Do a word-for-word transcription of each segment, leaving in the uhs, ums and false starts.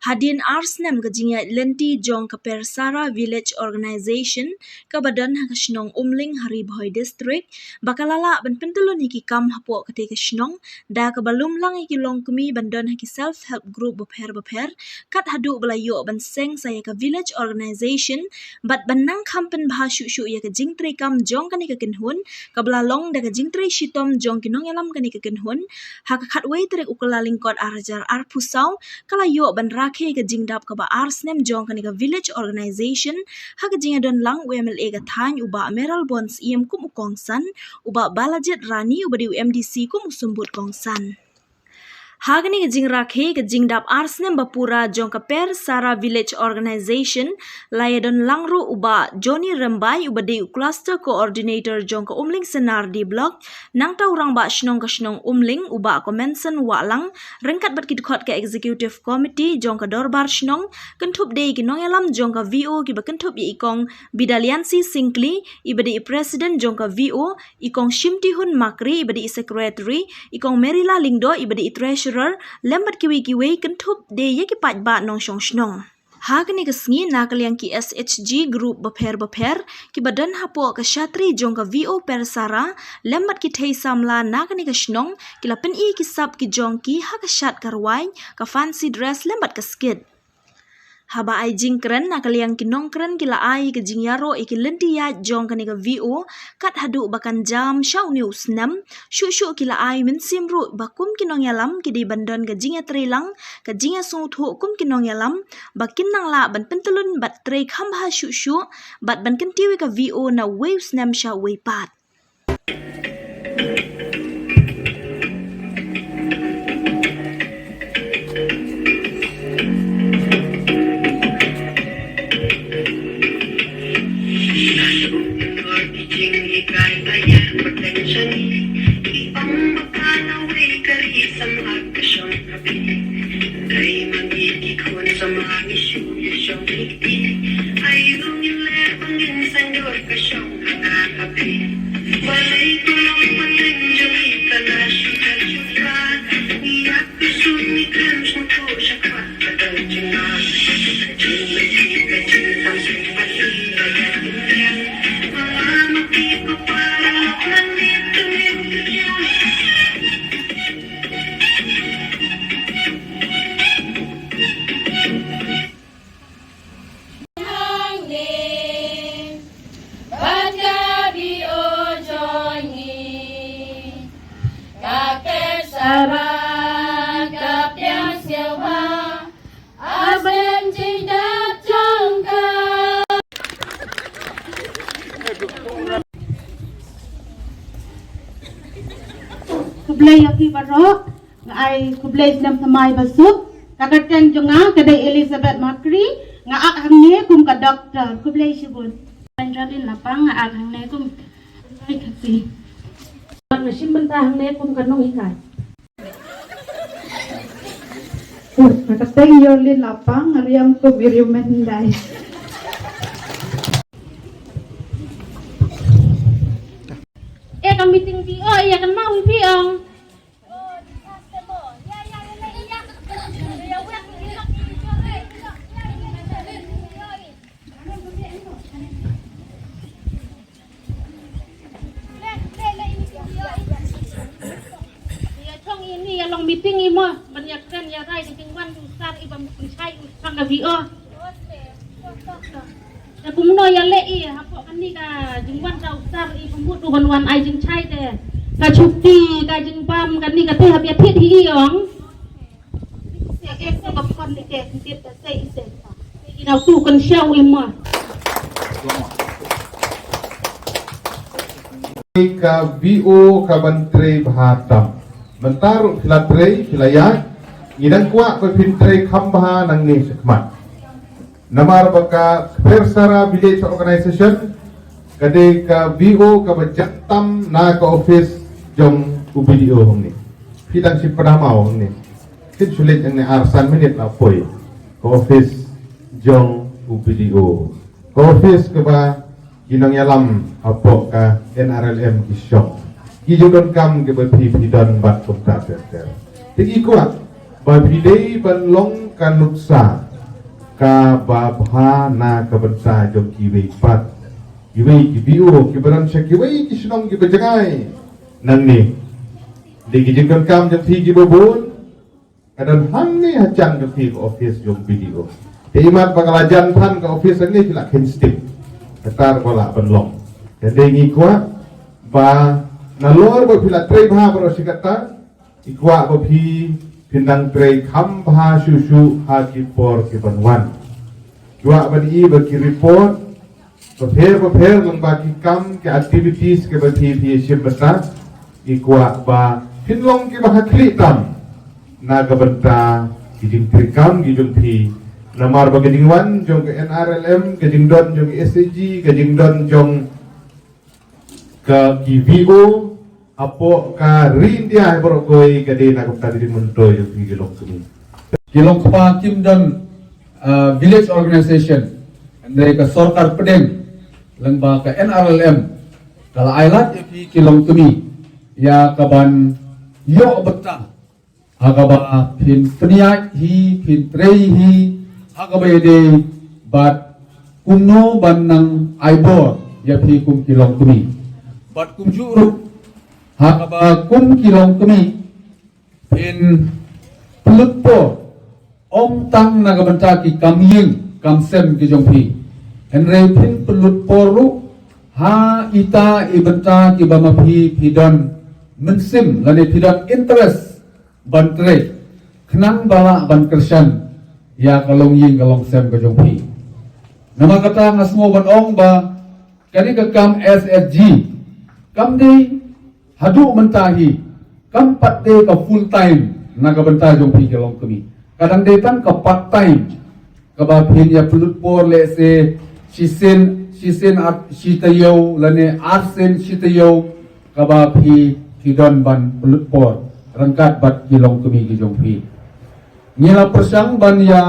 Hadien ar snem ka jingïaid lynti jong ka Persara Village Organization kaba don ha ka shnong Umling ha Ri Bhoi District, ba ka la lah ban pyntylun ïa ki kam hapoh katei ka shnong, da kaba lum lang ïa ki longkmie ban don ha ki self help group bapher bapher, kat haduh ba la ïoh ban seng sa ïa ka village organization, bad ban nang kham pynbha shuh shuh ïa ka jingtrei kam jong kane ka kynhun, kaba la long da ka jingtrei shitom jong ki nongïalam kane ka kynhun, ha ka khatwei tarik u Kyllalyngkot ar hajar arphew saw, ka la ïoh ban rakhe ka jingdap kaba ar snem jong kane ka village organization, ha ka jingïadon lang u M L A ka thaiñ u Bah Mayralborn Syiem kum u kongsan, u Bah Balajied Rani uba dei u M D C kum u symbud kongsan. Ha kane ka jingrakhe ka jingdap ar snem ba pura jong ka Persara Village Organization, la ïadon lang ruh u Bah Johnny Rymbai uba dei u Cluster Coordinator jong ka Umling Synardi Block, nangta u Rangbah Shnong ka shnong Umling u Bah Comenson Wahlang, ryngkat bad ki dkhot ka Executive Committee jong ka Dorbar Shnong, kynthup de ïa ki nongïalam jong ka V O kiba kynthup ïa i Kong Bidaliansi Syngkli, iba dei i President jong ka V O, i Kong Shimtihun Makri, iba dei i Secretary, i Kong Merila Lyngdoh, iba dei i Treasurer, lem bad kiwei kiwei, kynthup de ïa ki paidbah nongshong shnong. Ha kane ka sngi na ka liang ki S H G group bapher bapher, kiba don hapoh ka shatri jong ka V O Persara, lem bad ki thei samla na kane ka shnong, ki la pyni ki sap ki jong ki ha ka shad ka rwai, ka fancy dress lem bad ka skit. Haba ai jingkren na ka liang ki nongkren ki la ai ka jingïaroh ïa ki lynti ïaid jong kane ka V O, kat haduh ba kan jam sha une u snem, shuh shuh ki la ai mynsiem ruh ba kum ki nongïalam ki dei ban don ka jingïatreilang, ka jingïasngewthuh kum ki nongïalam, ba kin nang lah ban pyntylun bad trei kham bha shuh shuh, bad ban kyntiew ïa ka V O na uwei u snem sha uwei pat. Khublei ïa phi baroh. Nga ai khublei snem thymmai basuk. Ka kyrteng jong nga ka dei Elizabeth Makri, nga act hangne kum ka doktor. Khublei shibun. Angelin Lapang, nga act hangne kum ka Khasi. Nga shim bynta hangne kum ka nonghikai. Ka kyrteng Yorlin Lapang, nga riam kum i Riewmyndai. Eh, ka meeting V O, ïa kan mau V O. Ïa chong ini ïa long meeting i mo, ban ïa kren ïa rai ka jingwan u sar i bym pynshai u sang ka V O. Te kumno ïa leh i hapoh kani ka jingwan ka u sar i bym mut u ban wan ai jingshai te. Ka chuti ka jingbam kani ka te hap ïa thied hi i ong. Ka V O ka ban trei bha tam. Mynta ruh phi la trei, phi la ïaid. Ngi dang kwah ba phin trei kham bha nangne shakhmat. Namar ba ka Persara Village Organization ka dei ka V O kaba jam tam na ka office jong u B D O hangne. Phi dang shim pynhap hangne. Kin shu leit hangne ar san minit la poi. Ka office jong u B D O. Ka office kaba ki nongïalam hapoh ka N R L M ki shong. Ki ju donkam kiba phi phi don bad kumta ter ter. Te ngi kwah ba phi dei ban long ka nuksa kaba bha na ka bynta jong kiwei pat, kiwei ki B O kiba don sha kiwei ki shnong kiba jngai nangne. Dei ki jingdonkam jong phi kiba bun ka don hangne ha jan jong phi ka office jong B D O. Te imat ba ka la jan than ka office hangne phi la kheiñ step. Kata ba la ban long. Te dei ngi kwah ba nalor ba phi la trei bha baroh shi katta, ngi kwah ba phi phin dang trei kham bha shuh shuh ha ki por ki ban wan. Kwah ban i ba ki report bapher bapher lyngba ki kam ki activities kiba phi phi shim bynta, ngi kwah ba phin long kiba ha khlieh tam na ka bynta ki jingtrei kam ki jong phi. Namar ba ka jingwan jong ka N R L M, ka jingdon jong ka S H G, ka jingdon jong ka ki V O hapoh ka ri India hi baroh kawei ka dei na ka bynta ka jingmyntoi jong phi ki longkmie. Ki longkpa kim don, uh, village organization, hynrei ka sorkar pdeng lyngba ka N R L M ka la ai lad ïa phi ki longkmie ïa ka ban ïoh bynta ha kaba phin pynïaid hi, phin trei hi ha kaba ïadei bad kumno ban nang ai bor ïa phi kum ki longkmie. Bad kumjuh ruh ha kaba kum ki longkmie phin pynlut por ym tang na ka bynta ki kam ïing kam sem ki jong phi, hynrei phin pynlut por ruh ha ita i bynta kiba ma phi phi don mynsiem lane phi don interest ban trei khnang ba lah ban kyrshan ïa ka longïing ka longsem ka jong phi. Namar kata nga sngew ban ong ba kane ka kam S H G kam dei haduh mynta hi kam pat dei ka full time na ka bynta jong phi ki longkmie. Ka dang dei tang ka part time kaba phin ïa pynlut por lehse shisien, shisien ar shi taïew lane arsien shi taïew kaba phi phi don ban pynlut por ryngkat bad ki longkmie ki jong phi. Ngi la pyrshang ban ïa,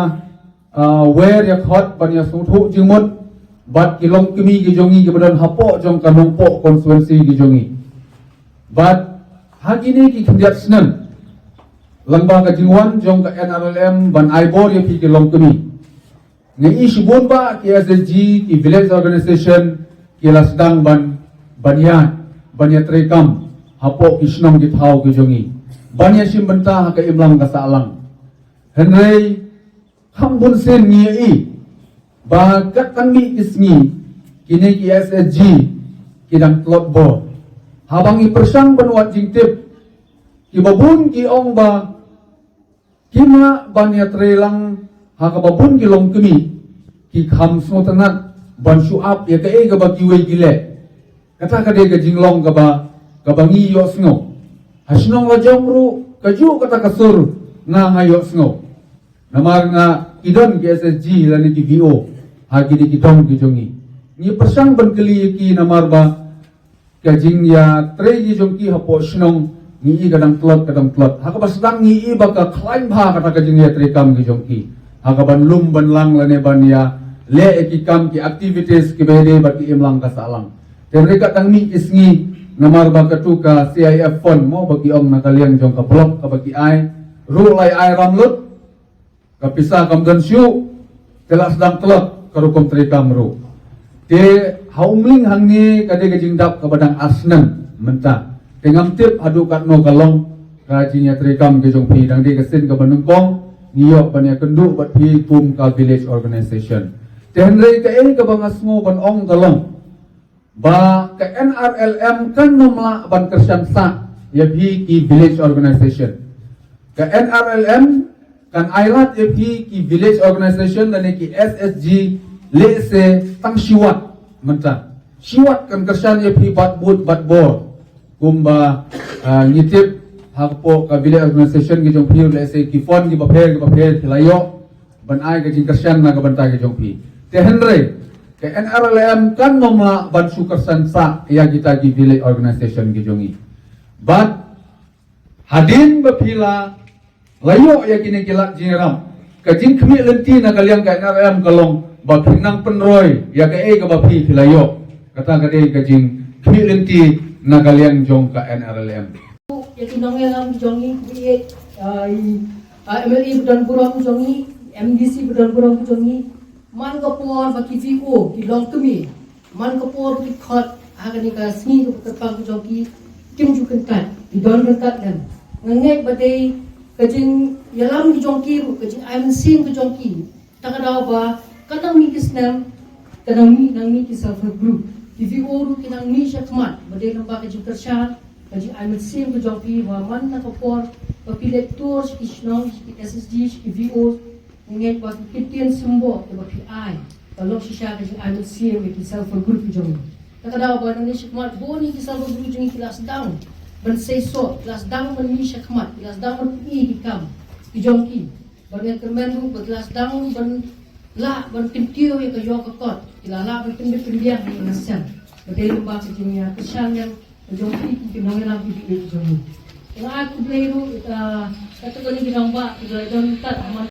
ah, wer ïa khot ban ïa sngewthuh jingmut bad ki longkmie ki jong ngi kiba don hapoh jong ka Nongpoh constituency ki jong ngi. Bad ha kine ki khyndiat snem lyngba ka jingwan jong ka N R L M ban ai bor ïa phi ki longkmie, nga i shibun ba ki S H G, ki village organization ki la sdang ban, ban ïa, ban ïa trei kam hapoh ki shnong ki thaw ki jong ngi ban ïa shim bynta ha ka imlang ka sahlang. Hynrei kham bun sien ngi ïa i ba kat tang mih ki sngi kine ki S H G ki dang tlot bor. Haba ngi pyrshang ban wad jingtip, kiba bun ki ong ba kim lah ban ïa trei lang ha kaba bun ki longkmie ki kham sngewtynnat ban shu ap ïa kaei kaba kiwei ki leh. Kata ka dei ka jinglong kaba, kaba ngi ïohsngew. Ha shnong la jong ruh kajuh kata ka sur nga nga ïohsngew. Namar nga, ki don ki S H G lane ki V O ha kine ki dong ki jong ngi. Ngi pyrshang ban kylli ïa ki namar ba ka jingïatrei ki jong ki hapoh shnong ngi i ka dang tlot, ka dang tlot. Ha kaba sdang ngi i ba ka khlaiñ bha kata ka jingïatrei kam ki jong ki ha kaban lum ban lang lane ban ïa leh ïa ki kam ki activities kiba ïadei bad ki imlang ka sahlang. Te hynrei kat tang mih ki sngi namar ba katu ka C I F fund mo ba ki ong na ka liang jong ka block kaba ki ai ruh la ïa ai ram lut. Ka pisa kam don shuh, te la sdang tlot ka rukom trei kam ruh. Te ha Umling hangne ka dei ka jingdap kaba dang ar snem mynta. Te ngam tip haduh katno ka long ka jingïatrei kam ka jong phi. Dang dei ka sien kaba nyngkong ngi ïoh ban ïakynduh bad phi kum ka village organization. Te hynrei kaei kaba nga sngew ban ong ka long ba ka N R L M kan nym lah ban kyrshan sah ïa phi ki village organization. Ka N R L M kan ai lad ïa phi ki village organization lane ki S H G lehse tang shi wat mynta. Shi wat kan kyrshan ïa phi bad bud bad bor. Kumba, ah, ngi tip hapoh ka village organization ki jong phi lehse ki fund kiba pher kiba pher ki la ïoh ban ai ka jingkyrshan na ka bynta ki jong phi. Te hynrei ka N R L M kan nym lah ban shu kyrshan sah ïa kita ki village organization ki jong ngi. Bad hadien ba phi la, la ïoh ïa kine ki lad jingïarap, ka jingkhmih lynti na ka liang ka N R L M ka long ba phin nang pynroi ïa kaei kaba phi phi la ïoh. Kata ka dei ka jingkhmih lynti na ka liang jong ka N R L M. Ïa ki nongïalam jong ngi, ki, ah, i, ah, M L A ba don burom jong ngi, M D C ba don burom ka jong ngi, man ka por ba ki V O ki long kmie, man ka por ba ki khot ha kane ka sngi kaba kyrpang ka jong ki, kim ju kyntait, ki don ryngkat lem. Nga ngeit ba dei ka jingïalam ka jong ki ruh, ka jingai mynsiem ka jong ki, ta ka daw ba ka nang mih ki snem, ka nang mih, nang mih ki self help group, ki V O ruh ki nang mih shakhmat, ba dei lyngba ka jingkyrshan, ka jingai mynsiem ka jong ki, ba man na ka por ba phi leit tour sha ki shnong, sha ki S H G, sha ki V O, nga ngeit ba ki kyntien symboh kiba phi ai, ka long shisha ka jingai mynsiem ïa ki self help group ki jong ngi. Ta ka daw ba nangne shakhmat bun ïa ki self help group jong ngi ki la sdang ban seisoh, ki la sdang ban mih shakhmat, ki la sdang ban pyni ki kam ki jong ki. Bad nga kyrmen ruh ba ki la sdang ban lah ban kyntiew ïa ka ïoh ka kot, ki la lah ban pynbit pynbiang ïa ka sem. Ba dei lyngba ka jingïakyrshan lem ka jong ki, ki nongïalam ki V O ki jong ngi. Nga ai khublei ruh ïa ka, kato kane ki rangbah kiba la don ryngkat ha man